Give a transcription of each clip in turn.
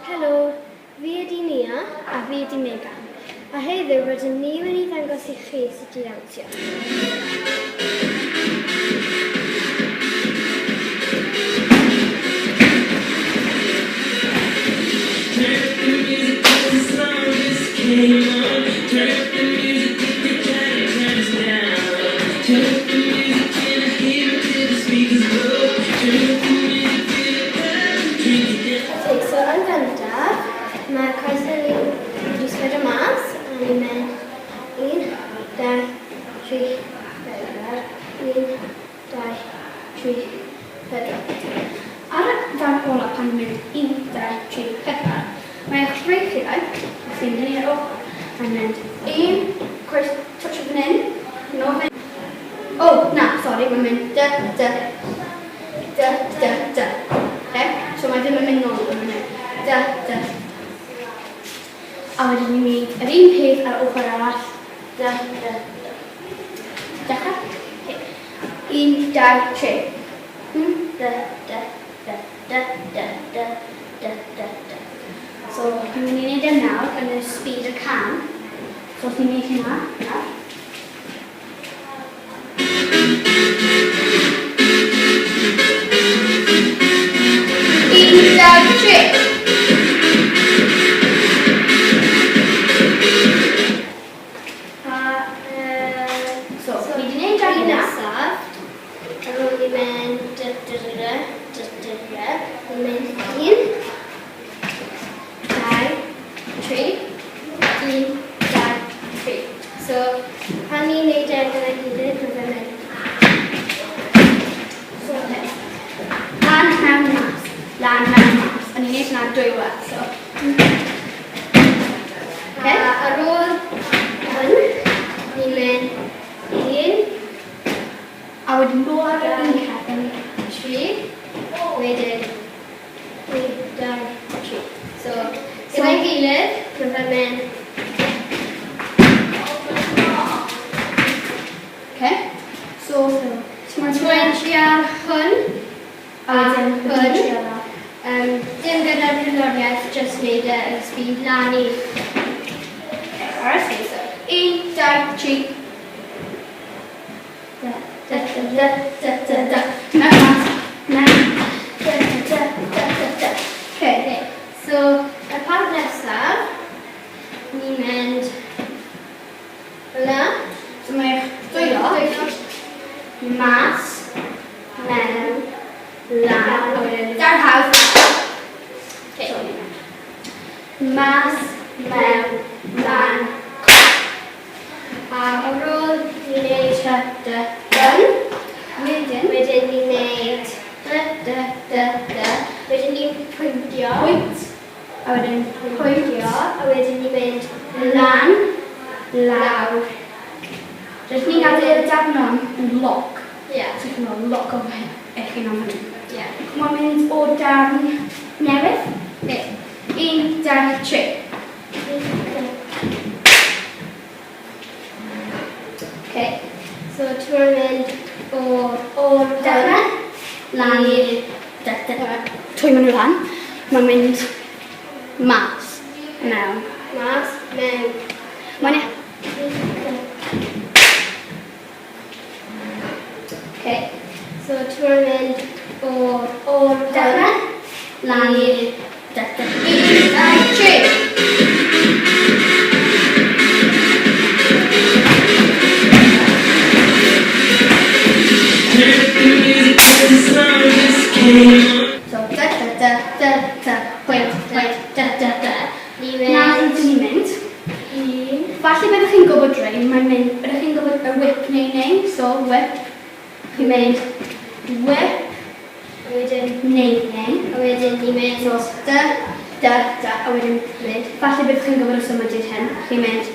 Helo, fi ydi Nia. A fi ydi Megan. A heddiw rydym ni mynd i ddangos i chi sut i ddawnsio. Ok, so yn gyntaf, mae coesau ni wedi spredo mas, a ni'n mynd 1, 2, 3, 4, 1, 2, 3, 4. Ar y darn olaf pan ni'n mynd 1, 2, 3, 4, mae eich breichiau, os ni'n mynd i'r ochr, mae'n mynd 1, coes touch fan hyn, nôl fan O, na, sori, mae'n mynd dy, dy, dy, dy, dy. Okay? So mae ddim yn mynd nôl, mae'n mynd dy, dy. A wedyn ni'n mynd yr un peth ar ochr arall, dy, dy, dy. Dechrau? Okay. 1, 2, 3. Dy, dy, dy, dy, dy, dy, dy, dy, dy. So, ni'n mynd i wneud e nawr yn y speed y can. So, os ni'n gwneud hynna, nawr. Un, dau, tri. A, uh, So, ni wedi gwneud un hynna. nesaf, ar ôl ni mynd dy dy dy dy dy dy dy, ni'n mynd 1, 2, 3, 1, 2, 3. So, pan ni'n neud e gyda'i gilydd, mae fe'n mynd. So, okay. Lan, mewn, mas. Lan, mewn, mas. A ni'n neud hwnna dwywaith, so. Okay. A ar ôl hwn, ni'n mynd 1, A wedyn nôl ar yr un cefn. 3, wedyn 1, 2, 3. So, gyda'i gilydd, mae fe'n mynd. Okay. So, ti'n Ti'n moyn trial hwn A wedyn hwn. trial na. Dim gyda'r cerddoriaeth, just wneud e yn speed lan i. Alright, so 1, 2, 3. Da, da, da, da, da, da. Mewn, mas, mewn. Da, da, da, da, da. Okay. Okay. So, y part nesaf, ni'n mynd fel 'na. So mae eich dwylo mas, mewn, lan, a wedyn dar hawdd. Okay. Mas, mewn, lan, A ar ôl ni'n neud dy, dy, hwn, wedyn, wedyn ni'n neud dy, dy, dy, dy. Wedyn ni'n pwyntio. Pwynt, a wedyn pwyntio, Pwyntio, a wedyn ni'n mynd lan, lawr. Rydych ni'n gadael y darn hwn yn lock. Ie. So chi'n meddwl lock off eich hun am hynny. Ie. Mae'n mynd o darn newydd. Okay. 1, 2, 3. Okay. So ti'n mynd o'r Dechrau. Lan i da, da, da. Twy maen nhw lan. Mae'n mynd mas, mewn. Mas, mewn. Mae'n Okay. So ti'n mynd o'r Dechrau. Lan i da, da. 1, 2, 3. Turn up the music till the song just came on. So da, da, da, da, da, pwynt, pwynt, da, da, da. Ni'n Nawr mynd ydyn ni'n mynd. Un. Falle byddwch chi'n gwybod rhain, mae'n mynd, byddwch chi'n gwybod y whip neu neu, so whip. Chi'n mynd whip, A wedyn, neu neu. a wedyn ni'n mynd So da, da, da, a wedyn mynd falle byddwch chi'n gwybod y symudiad hyn. Chi'n mynd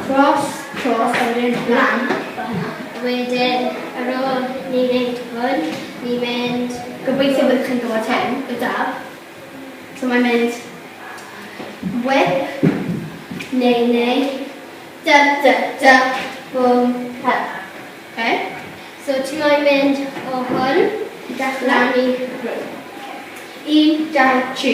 cross, cross, a wedyn lan, fel hynna. A wedyn, ar ôl ni'n neud hwn, ni'n mynd Gobeithio byddwch chi'n gwybod hyn, y dab. So mae'n mynd whip, neu neu, da, da, da, boom, hep. Okay? So ti'n moyn mynd o hwn Dechrau. lan i hwn. 1, 2, 3.